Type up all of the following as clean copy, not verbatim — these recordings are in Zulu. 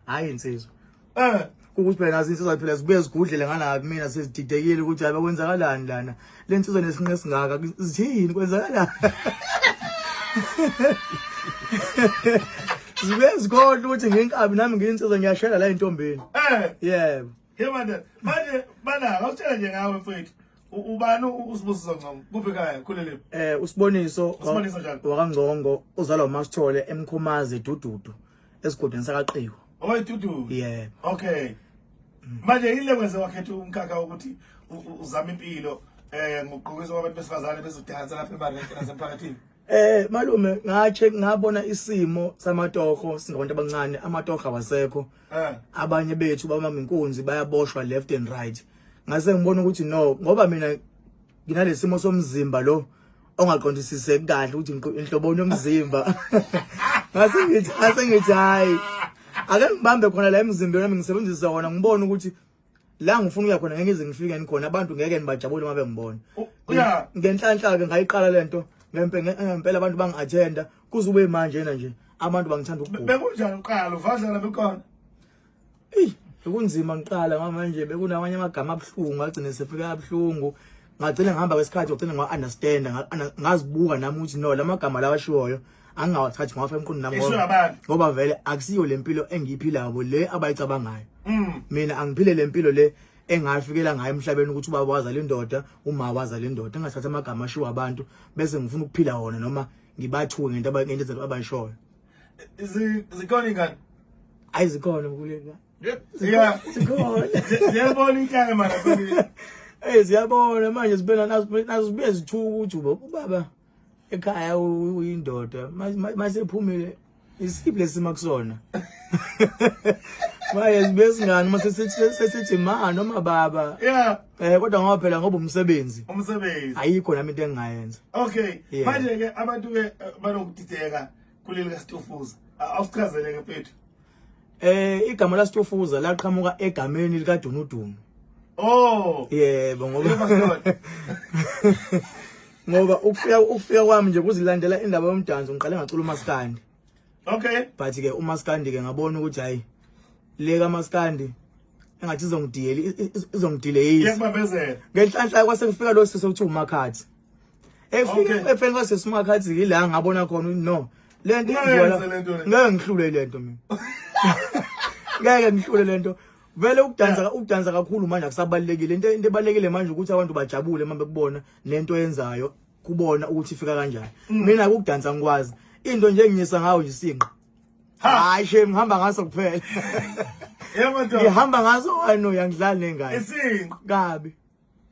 Hayi insizwa. Eh. Ukuthi phela nazi insizwa phela zibuye zigudlele ngala mina sezididekile ukuthi hayi kwenzakalani lana. Le nsizwa nesinqe esingaka zithini kwenzakalani? Zibuye zikhohlwe ukuthi nginkabi nami ngiyinsizwa ngiyashela la entombini. Eh. Yebo. Hey manje, manje bana awutshela nje ngawe mfethu. Ubani uSibusiso Ngcongo? Kuphi ekhaya? Khulele. Usiboniso Usiboniso njani? wakaNgcongo uzalwa uMasithole eMkhomazi eDududu esigodini sakaQiwa. Oh Dudu. Yebo. Okay. Manje yini le kwenze wakhetha umkhakha ukuthi uzame impilo ngokugqokisa kwabantu besifazane bezodansa lapha ebarente nasemphakathini? Malume ngache ngabona isimo samatoho singabantu abancane, amatoho awasekho. Abanye bethu bamama inkunzi bayaboshwa left and right. Ngase ngibona ukuthi no, ngoba mina nginalesimo somzimba lo ongaqondisiseki kahle ukuthi inhloboni yomzimba. Ngase ngithi hayi, ake ngibambe khona la emzimbeni wami ngisebenzise wona, ngibone ukuthi la ngifuna ukuya khona ngeke ngize ngifike khona, abantu ngeke nibajabule uma bengibona. Ngenhlanhla ke ngayiqala lento ngempela abantu bangi-attenda kuze ube manje na nje abantu bangithanda ukugubha. Bekunjani uqala uvadlala bekhona? Eyi, bekunzima ngiqala ngoba manje bekunamanye amagama abuhlungu agcine sefika abuhlungu. Ngagcina ngihamba kwesikhathi ngagcina ngawa-understanda, ngazibuka nami ukuthi no, lamagama lawa ashiwoyo angingawathathi ngawafaka emqondweni nami Isho abantu. Ngoba vele akusiyo le mpilo engiyiphilayo le abayicabangayo. Mina angiphile le mpilo le engafikela ngayo emhlabeni ukuthi ubaba wazala indoda, uma wazala indoda, engathatha amagama ashiwo abantu bese ngifuna ukuphila wona noma ngibathuke ngento ngento abayishoyo. Zikhona ingane? Hayi, zikhona mkhuleka. Yeah. Zikhona. Ziyabona inhlanga mara. Eh, ziyabona manje, zibena nazo zibuye zithuka ukuthi ubaba ekhaya uyindoda masephumile isiphi lesima kusona. Manje zibe singani mase sesithi ma noma baba. Kodwa ngoba phela ngoba umsebenzi. Umsebenzi. Ayikho nami into engingayenza. Okay. Yeah. Manje ke abantu ke banokudideka kuleli kaStofuza. Awusichazele ke mfethu. Igama la Stofuza laqhamuka egameni lika Dunudumu. Oh. Yebo, ngoba Yebo, Sithole. ngoba ukufika kwami nje kuzilandela indaba yomdanso, ngiqale ngacula umaskandi. But ke umaskandi ke ngabona ukuthi hayi, le kaMaskandi engathi izongidiyela izongidileyisa. Iyakubambezela. Ngenhlanhla kwase kufika lo sisi okuthiwa uMakhathi. Efike efeni kwase uMakhathi ila ngabona khona ukuthi no, lento Ungayenza yenziwa la lento le. Ngeke ngihlule lento mina. Ngeke ngihlule lento. Vele ukudansa kakhulu manje akusabalekile. Into ebalekile manje ukuthi abantu bajabule uma bekubona nento oyenzayo, kubona ukuthi ifika kanjani. Mina ukudansa ngikwazi. Into nje enginyisa ngayo nje isinqa. Hayi shame, ngihamba ngaso kuphela. Yebo ndoda. Ngihamba ngaso, hayi no, yangidlala nengane. Isinqa. Kabi.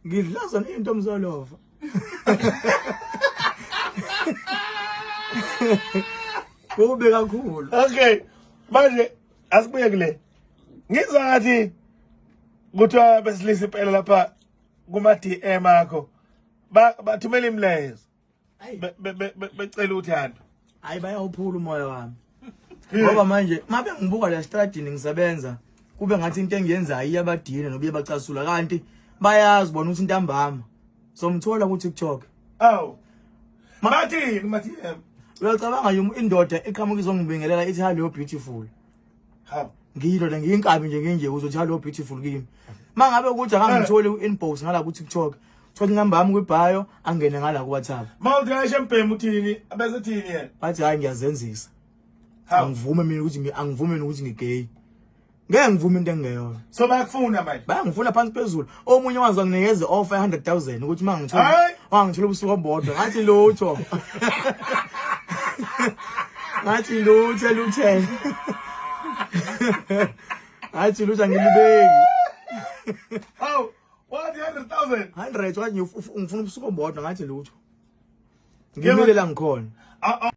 Ngidla zona into mzolova. Kube kakhulu. Okay. Manje asibuye kule. Ngizwa ngathi kuthiwa besilisa impela lapha kuma DM akho. Bathumela imilayezo. Becela uthando. Hayi, bayawuphula umoya wami. Ngoba manje mabe ngibuka la stradini ngisebenza kube ngathi into engiyenzayo iyabadina noba iyabacasula, kanti bayazi bona ukuthi intambama somthola ku TikTok. Aw. Bathini kuma DM? Uyacabanga yini indoda eqhamuka izongibingelela ithi hello beautiful? Ha. Ngiyindoda, ngiyinkabi nje, nginje uzothi hello beautiful kimi. Mangabe ukuthi akangitholi ku inbox ngala ku TikTok, thola inamba yami kwi-bio, angene ngala ku WhatsApp. Mawuthi ayishe mbhemu uthini? Abese thini yena? Bathi hayi, ngiyazenzisa. Ha. Angivume mina ukuthi angivume mina ukuthi ngigay. Ngeke ngivume into engeyona. So bayakufuna manje. Bayangifuna phansi phezulu. Omunye wazi wanginikeza offer 100,000 ukuthi mangithola Hayi. wangithola ubusuku obodwa. Ngathi lutho. Ngathi lutho luthe. Ngathi lutho, angilibeki. Hawu, wathi 100,000. 100 wathi ngifuna ubusuku obodwa, ngathi lutho. Ngimile la ngikhona.